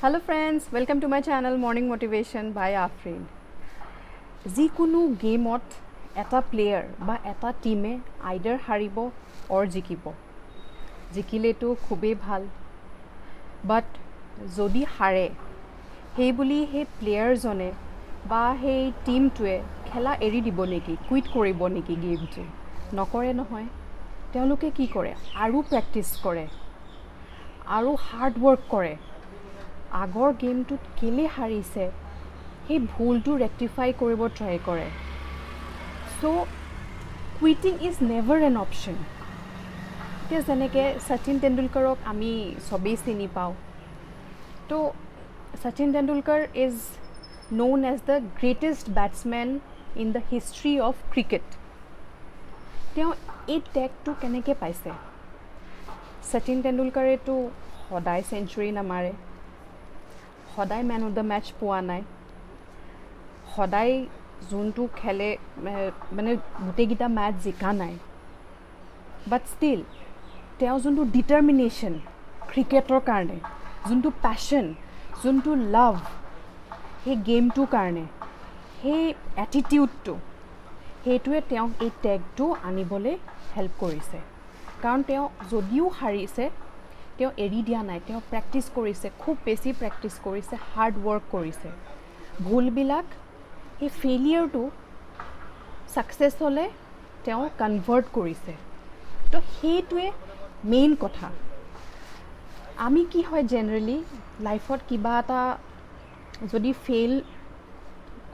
Hello friends, welcome to my channel Morning Motivation by Afrin. যিকোনো গেমত এটা player বা এটা টীমে আইডাৰ হাৰিব অৰ জিকিব। জিকিলেতো খুবেই ভাল, বাট যদি হাৰে, সেইবুলি সেই প্লেয়াৰজনে বা সেই টীমটোৱে খেলা এৰি দিব নেকি? কুইট কৰিব নেকি গেমটো? নকৰে নহয়। তেওঁলোকে কি কৰে? আৰু প্ৰেক্টিছ কৰে আৰু হাৰ্ড ৱৰ্ক কৰে। আগৰ গেমটোত কেলৈ হাৰিছে, সেই ভুলটো ৰেক্টিফাই কৰিব ট্ৰাই কৰে। So quitting is never an option. এতিয়া যেনেকৈ শচীন তেণ্ডুলকাৰক আমি চবেই চিনি পাওঁ। তো Sachin Tendulkar is known as the greatest batsman in the history of cricket. তেওঁ এই টেগটো কেনেকৈ পাইছে? শচীন তেণ্ডুলকাৰেতো সদায় চেঞ্চুৰী নামাৰে, সদায় মেন অফ the match পোৱা নাই, সদায় যোনটো খেলে মানে গোটেইকেইটা মেচ জিকা নাই। বাট ষ্টিল তেওঁ যোনটো ডিটাৰমিনেশ্যন, ক্ৰিকেটৰ কাৰণে যোনটো পেশ্যন, যোনটো লাভ, সেই গেমটোৰ কাৰণে সেই এটিটিউডটো, সেইটোৱে তেওঁক এই টেগটো আনিবলৈ হেল্প কৰিছে। কাৰণ তেওঁ যদিও হাৰিছে, তেওঁ এৰি দিয়া নাই। তেওঁ প্ৰেক্টিছ কৰিছে, খুব বেছি প্ৰেক্টিছ কৰিছে, হাৰ্ড ৱৰ্ক কৰিছে। ভুলবিলাক, সেই ফেইলিয়ৰটো ছাকচেছ হ'লে তেওঁ কনভাৰ্ট কৰিছে। তো সেইটোৱে মেইন কথা। আমি কি হয়, জেনেৰেলি লাইফত কিবা এটা যদি ফেইল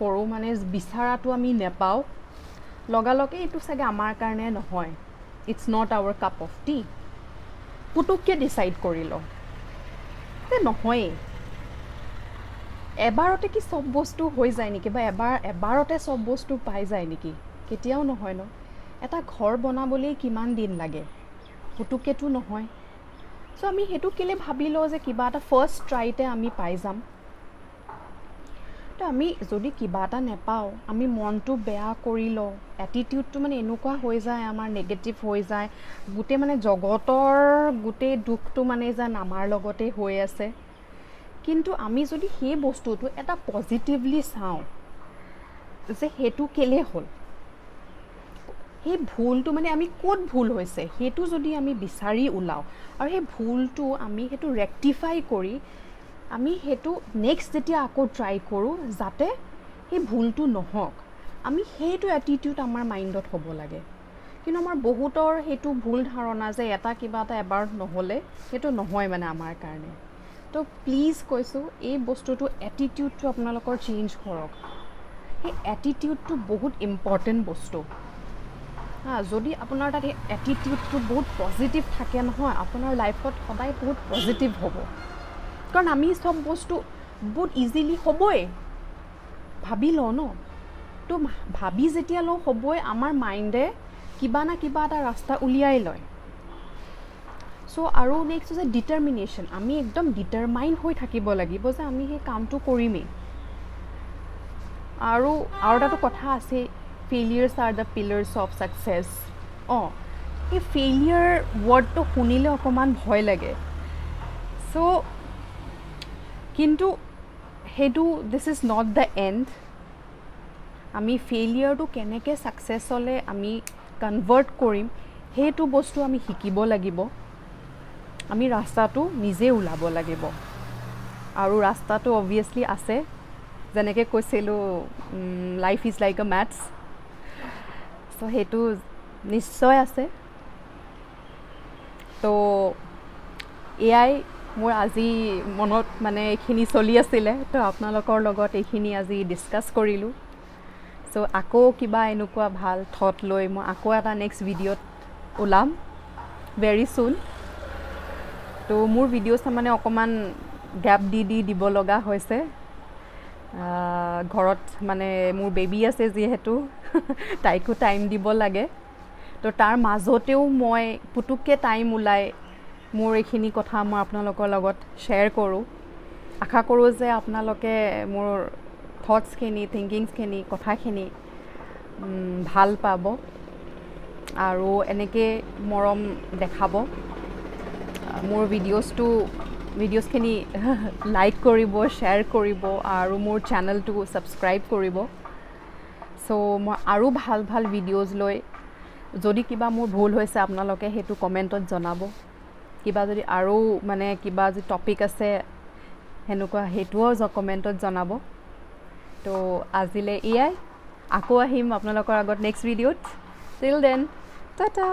কৰোঁ, মানে বিচৰাটো আমি নেপাওঁ, লগালগে এইটো চাগে আমাৰ কাৰণে নহয়, it's not our cup of tea, পুতুককৈ ডিচাইড কৰি লওঁ যে নহয়েই। এবাৰতে কি চব বস্তু হৈ যায় নেকি বা এবাৰতে চব বস্তু পাই যায় নেকি? কেতিয়াও নহয় ন। এটা ঘৰ বনাবলেই কিমান দিন লাগে? পুতুককেতো নহয়। চ' আমি সেইটো কেলৈ ভাবি লওঁ যে কিবা এটা ফাৰ্ষ্ট ট্ৰাইতে আমি পাই যাম? তো আমি যদি কিবা এটা নেপাওঁ, আমি মনটো বেয়া কৰি লওঁ। এটিটিউডটো মানে এনেকুৱা হৈ যায় আমাৰ, নিগেটিভ হৈ যায় গোটেই, মানে জগতৰ গোটেই দুখটো মানে যেন আমাৰ লগতে হৈ আছে। কিন্তু আমি যদি সেই বস্তুটো এটা পজিটিভলি চাওঁ যে সেইটো কেলৈ হ'ল, সেই ভুলটো মানে আমি ক'ত ভুল হৈছে, সেইটো যদি আমি বিচাৰি ওলাওঁ আৰু সেই ভুলটো আমি সেইটো ৰেক্টিফাই কৰি আমি সেইটো নেক্সট যেতিয়া আকৌ ট্ৰাই কৰোঁ, যাতে সেই ভুলটো নহওক, আমি সেইটো এটিটিউড আমাৰ মাইণ্ডত হ'ব লাগে। কিন্তু আমাৰ বহুতৰ সেইটো ভুল ধাৰণা যে এটা কিবা এটা এবাৰ নহ'লে সেইটো নহয় মানে আমাৰ কাৰণে। তো প্লিজ কৈছোঁ, এই বস্তুটো, এটিটিউডটো আপোনালোকৰ চেঞ্জ কৰক। সেই এটিটিউডটো বহুত ইম্পৰ্টেণ্ট বস্তু। হা, যদি আপোনাৰ তাত সেই এটিটিউডটো বহুত পজিটিভ থাকে নহয়, আপোনাৰ লাইফত সদায় বহুত পজিটিভ হ'ব। কাৰণ আমি চব বস্তু বহুত ইজিলি হ'বই ভাবি লওঁ ন। তো ভাবি যেতিয়া লওঁ হ'বই, আমাৰ মাইণ্ডে কিবা না কিবা এটা ৰাস্তা উলিয়াই লয়। চ' আৰু নেক্সট হৈছে ডিটাৰমিনেশ্যন। আমি একদম ডিটাৰমাইণ্ড হৈ থাকিব লাগিব যে আমি সেই কামটো কৰিমেই। আৰু এটাতো কথা আছে, failures are the pillars of success. অঁ, এই ফেইলিয়াৰ ৱৰ্ডটো শুনিলে অকণমান ভয় লাগে। চ' কিন্তু সেইটো, this is not the end. আমি ফেইলিয়াৰটো কেনেকৈ ছাকচেছলৈ আমি কনভাৰ্ট কৰিম, সেইটো বস্তু আমি শিকিব লাগিব। আমি ৰাস্তাটো নিজে ওলাব লাগিব আৰু ৰাস্তাটো অবভিয়াছলি আছে। যেনেকৈ কৈছিলোঁ, life is like a maths, so সেইটো নিশ্চয় আছে। তো এয়াই মোৰ আজি মনত মানে এইখিনি চলি আছিলে, তো আপোনালোকৰ লগত এইখিনি আজি ডিছকাছ কৰিলোঁ। চ' আকৌ কিবা এনেকুৱা ভাল থট লৈ মই আকৌ এটা নেক্সট ভিডিঅ'ত ওলাম ভেৰি চুন। তো মোৰ ভিডিঅ'ছ মানে অকণমান গেপ দি দি দিব লগা হৈছে। ঘৰত মানে মোৰ বেবী আছে যিহেতু, তাইকো টাইম দিব লাগে। তো তাৰ মাজতেও মই পুতুককৈ টাইম ওলাই মোৰ এইখিনি কথা মই আপোনালোকৰ লগত শ্বেয়াৰ কৰোঁ। আশা কৰোঁ যে আপোনালোকে মোৰ থটছখিনি, থিংকিংছখিনি, কথাখিনি ভাল পাব আৰু এনেকৈ মৰম দেখাব। মোৰ ভিডিঅ'জটো ভিডিঅ'ছখিনি লাইক কৰিব, শ্বেয়াৰ কৰিব আৰু মোৰ চেনেলটো ছাবস্ক্ৰাইব কৰিব। চ' মই আৰু ভাল ভাল ভিডিঅ'জ লৈ, যদি কিবা মোৰ ভুল হৈছে, আপোনালোকে সেইটো কমেণ্টত জনাব। কিবা যদি আৰু মানে কিবা যদি টপিক আছে সেনেকুৱা, সেইটোও কমেণ্টত জনাব। তো আজিলৈ এয়াই। আকৌ আহিম আপোনালোকৰ আগত নেক্সট ভিডিঅ'ত। Till then, tata.